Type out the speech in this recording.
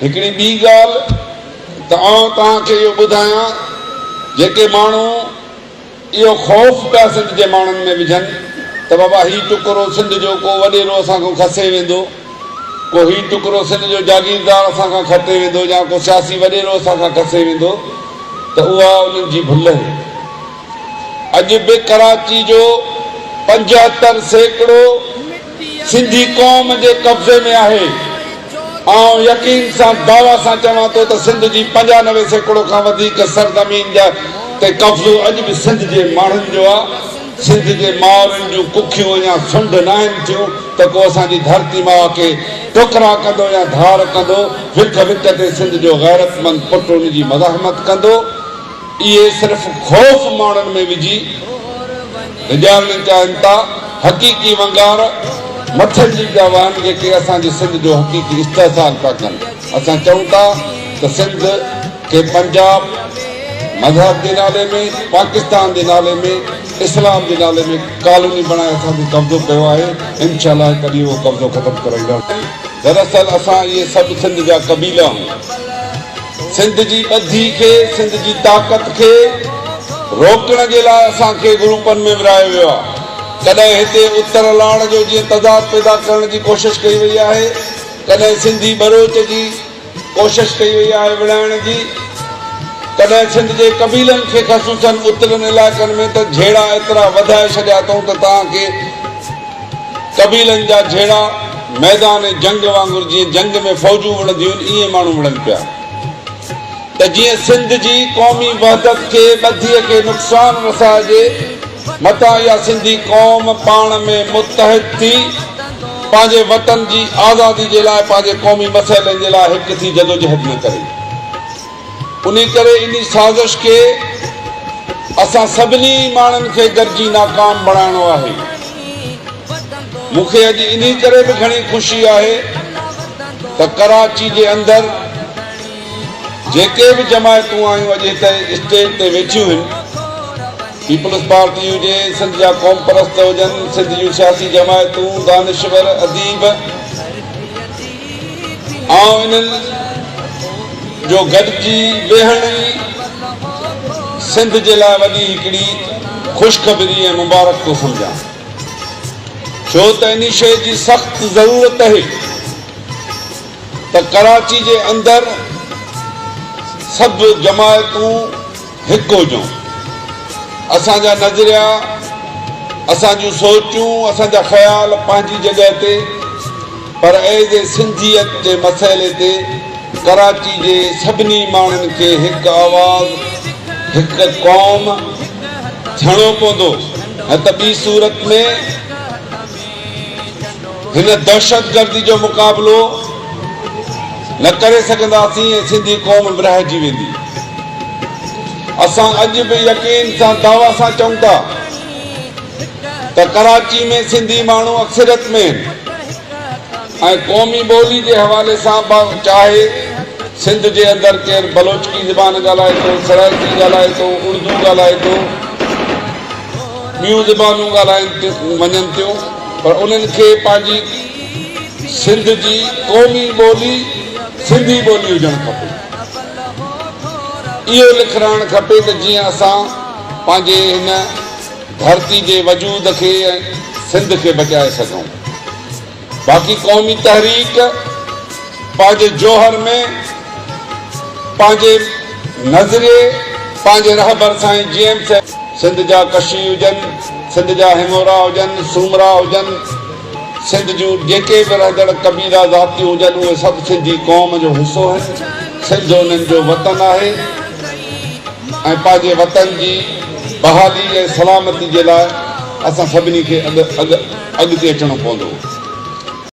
هڪڙي ٻي ڳالهه ته آئون توهان کي اهو ٻڌايان جيڪي ماڻهو اهو خوف پيا سنڌ جي ماڻهن ۾ وجهن ته بابا هي ٽڪرو سنڌ جو ڪو وڏيرو اسان کان کسي ويندو، ڪو هي ٽڪرو سنڌ جو جاگيردار اسان کان کٽي ويندو يا ڪو سياسي وڏيرو اسان کان کسي ويندو ته اها انهن جي ڀل اهي. اڄ به ڪراچي جو 75% سنڌي قوم جي قبضي ۾ آهي. آئون يقين سان دعويٰ سان چوان ٿو ته سنڌ جي 95% کان وڌيڪ سرزمين جا تي قبضو اڄ به سنڌ جي ماڻهن جو آ. سنڌ جي مائرن جون ڪکيون اڃا سنڍ ناهن ٿيون ته ڪو اسان جي ڌرتي ماء کي ٽڪرا ڪندو يا ڌار ڪندو. وک وک تي سنڌ جو غيرتمند پٽ ان جي مزاحمت ڪندو. اهي صرف خوف ماڻهن ۾ وجهي ڊيڄارڻ چاهين ٿا. حقيقي ونگار مٿن جي پيا وهن جيڪي اسان جي سنڌ جو حقيقي استحصال پيا ڪن. اسان چئون ٿا ته سنڌ کي پنجاب مذهب جي نالي ۾، پاڪستان جي نالي ۾، اسلام جي نالي ۾ ڪالوني بڻائي اسان تي قبضو ڪيو آهي، انشاء الله هڪ ڏينهن اهو قبضو ختم ڪرائينداسين. دراصل اسان اهي سڀ سنڌ جا قبيلا آهيون. سنڌ جي ٻڌي کي، سنڌ جي طاقت کي روڪڻ جي لاء اسان کي گروپن ۾ ورهايو ويو آهي. ڪڏهن هتي اتر لاڙ جو جيئن تضاد پيدا ڪرڻ جي ڪوشش ڪئي وئي آهي، ڪڏهن سنڌي ٻروچ جي ڪوشش ڪئي وئي آهي وڙهائڻ جي، ڪڏهن سنڌ جي قبيلن کي خصوصن اترين علائقن ۾ ته جهيڙا ايترا وڌائي ڇڏيا اٿئون ته توهان کي قبيلن جا جهيڙا ميدان جنگ وانگر جيئن جنگ ۾ فوجون وڙهنديون آهن ايئن ماڻهو وڙهن پيا ته جيئن سنڌ جي قومي وحدت کي ٻڌيء کي نقصان رسائجي متان اها سنڌي قوم پاڻ ۾ متحد ٿي پنهنجي وطن جي آزادي جي لاء پنهنجي قومي مسئلن جي لاء هڪ ٿي جدوجهد نه ڪري. انهي ڪري انهي سازش کي اسان سڀني ماڻهن کي گڏجي ناڪام بڻائڻو آهي. مون کي اڄ انهي ڪري به گهڻي خوشي آهي ته ڪراچي جي اندر جيڪي به جماعتون آيون اڄ هتي اسٽيج تي ويٺيون هن، پيپلز پارٽي هجي، سنڌ جا قومپرست هجن، سنڌ جون سياسي جماعتون، دانشور، اديب، آئون انهن جو گڏجي ويهڻ ئي سنڌ جي لاء وڏي هڪڙي خوشخبري ۽ مبارڪ ٿو سمجهان. ڇو ته انهي شيء جي سخت ضرورت اهي ته ڪراچي جي اندر سڀ جماعتون هڪ هجون. اسان جا نظريا، اسان جون سوچون، اسان جا خيال پنهنجي جڳهه تي پر ايز اي سنڌيت جي مسئلي تي ڪراچي جي سڀني ماڻهن کي هڪ آواز، هڪ قوم ٿيڻو پوندو نه ته ٻي صورت ۾ هن دهشتگردي جو مقابلو نه ڪري سگهنداسين ۽ سنڌي قوم ورهائجي ويندي. اسان اڄ به يقين سان دعويٰ سان چئون ٿا ته ڪراچي ۾ سنڌي ماڻهو اڪثريت ۾ آهن ۽ قومي ٻولي جي حوالي سان به چاهي سنڌ جي اندر ڪير بلوچڪي زبان ڳالهائي ٿو، سرائيڪي ڳالهائي ٿو، اردو ڳالهائي ٿو، ٻيون زبانون ڳالهايون وڃن ٿيون پر انهن کي پنهنجي سنڌ جي قومي ٻولي سنڌي ٻولي هجڻ کپي. اهو لکرائڻ کپي ته جيئن اسان پنهنجي هن ڌرتي جي وجود کي ۽ سنڌ کي بچائي سگهون. باقي قومي تحريڪ پنهنجي جوهر ۾ پنهنجي نظريي پنهنجي رهبر سائين جي ايم سيد، سنڌ جا ڪشي هجن، سنڌ جا هڱورا هجن، سومرا هجن، سنڌ جون جيڪي به رهندڙ قبيلا ذاتيون هجن اهي سڀ سنڌي قوم جو حصو آهن، سنڌ انهن جو وطن آهي ۽ پنهنجي وطن جي بحالي ۽ سلامتي جي لاء اسان سڀني کي اڳ اڳ اڳتي اچڻو پوندو.